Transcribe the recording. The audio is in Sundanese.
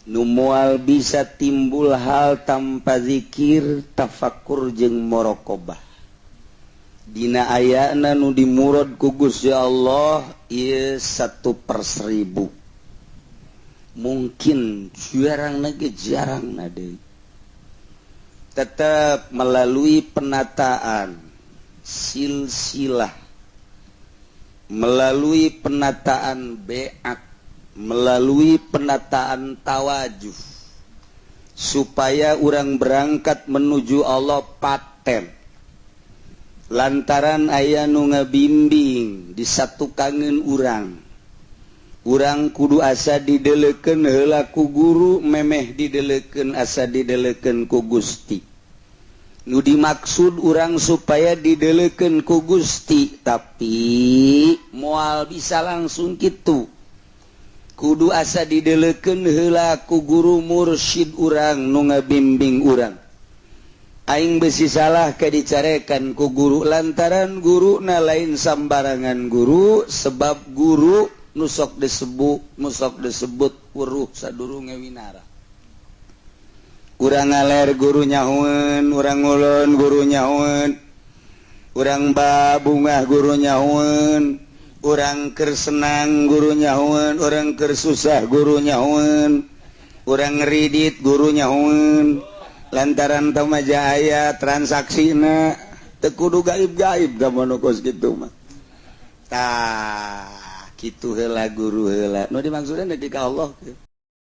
Nu moal bisa timbul hal tanpa zikir, tafakur jeung muraqabah. Dina ayana nu dimurad ku Gusti Allah ieu 1 per 1000, mungkin jarang lagi, jarang nade. Tetap melalui penataan silsilah, melalui penataan beak, melalui penataan tawajuh, supaya orang berangkat menuju Allah paten, lantaran aya nu ngabimbing di satu kangen urang. Urang kudu asa dideleken heula ku guru, memeh dideleken, asa dideleken ku Gusti. Nu dimaksud urang supaya dideleken ku Gusti, tapi moal bisa langsung gitu. Kudu asa dideleken heula ku guru mursyid urang nu ngabimbing urang. Aing besi salah ke dicarekan ku guru, lantaran guru na lain sambarangan guru, sebab guru nusok disebut weruh sadurunge winara. Urang ngaler, guru nyahueun. Urang ngulon, guru nyahueun. Urang babungah, guru nyahueun. Urang keur senang, guru nyahueun. Urang keur susah, guru nyahueun. Urang ngeridit, guru nyahueun, lantaran tamaja aya transaksina. Teu kudu gaib-gaib da nu kos kitu mah. Tah, kitu heula, guru heula nu dimaksudna di ka Allah.